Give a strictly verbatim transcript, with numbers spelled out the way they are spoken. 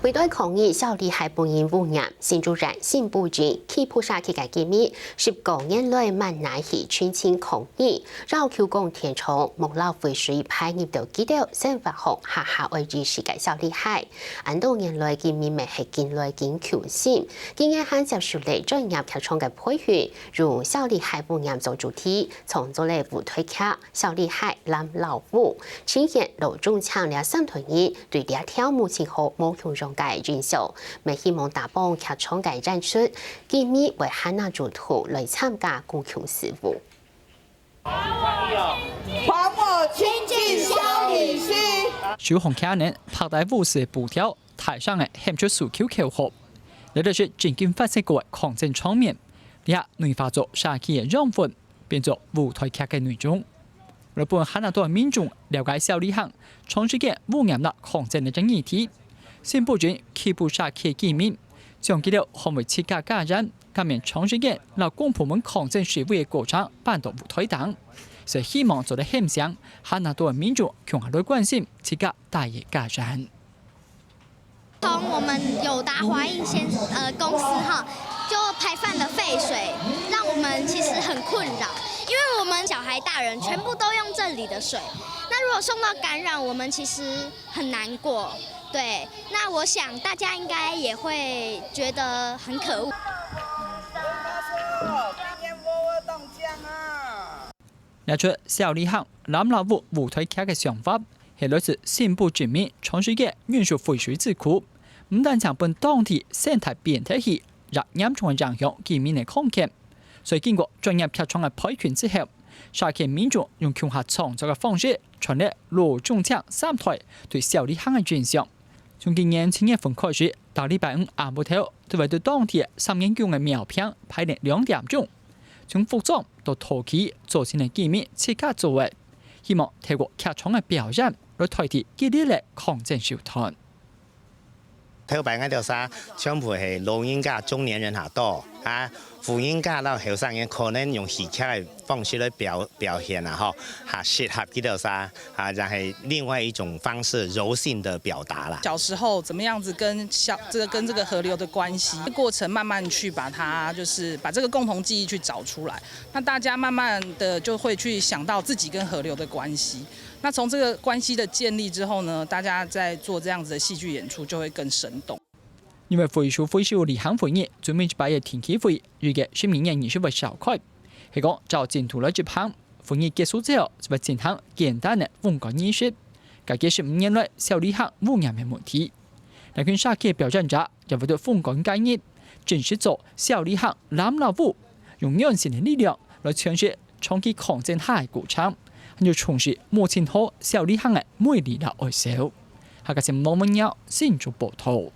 為著抗議小女孩分人汙染，新竹縣新埔鎮起步社區个居民十九年來滿哪去群情抗議，要求講天窗莫摎廢水排入到佢兜生活項下下愛知識个小女孩。恁多年來，居民乜係緊來緊求心，今年還接受了專業劇場个培訓，用小女孩汙染做主題，創作了舞台劇《小女孩藍老虎》，呈現羅仲昌這三代人 對這條母親河無共樣个印象，乜希望打幫劇場个演出，今年會還拿主動來參加公共事務。還我清淨小女婿。手項擎等拍帶舞獅个布條，大聲个喊出訴求口號。這就係真經發生過个抗爭場面，這下內化做社區个養分， 變做舞台劇个內容。為分還較多民眾了解小女孩長時間汙染摎抗爭這隻議題，新埔鎮起步社區个居民，將佢兜看為自家家人，甘願長時間摎公部門抗爭示威个過程搬到舞台頂，所以希望做得喊醒還較多民眾共下來關心自家戴个家人。 從我們友達華映先呃公司哈，就排放的廢水，讓我們其實很困擾，因為我們小孩、大人全部都用這裡的水。那如果受到感染，我們其實很難過。對，那我想大家應該也會覺得很可惡。 這齣《小女孩藍老虎》舞台劇个想法，係來自新埔鎮民長時間忍受廢水之苦，毋單淨分當地生態變忒去，也嚴重影響居民个康健。所以經過專業劇場个培訓之後，社區民眾用共下創作个方式，傳遞羅仲昌三代對小女孩个印象。從今年七月份開始，逐禮拜五暗晡頭，都會對當地三元宮个廟坪排練兩點鐘。 從服裝到陶器，做成了居民自家做个，希望透過劇場个表演來代替激烈个抗爭手段。頭擺𠊎兜儕全部係老人家、中年人較多啊，婦人家摎後生人可能用戲劇个方式來表表現啊，吼，較適合佢兜儕。 啊，然後另外一種方式，柔性的表達啦。小時候怎麼樣子跟小這個跟這個河流的關係，過程慢慢去把它就是把這個共同記憶去找出來。那大家慢慢的就會去想到自己跟河流的關係。那從這個關係的建立之後呢，大家在做這樣子的戲劇演出就會更生動。因為回收回收旅行會議最尾一擺个定期會，預計十二月二十會召開。係講照進度來執行， 會議結束之後，就會進行簡單个封管儀式，解決十五年來小旅行污染个問題。這群社區表演者也會對封管該日，正式做小旅行藍老虎，用軟性个力量來詮釋長期抗爭下个過程，還有重視母親河小旅行个美麗摎哀愁。客家新聞王文耀新竹報導。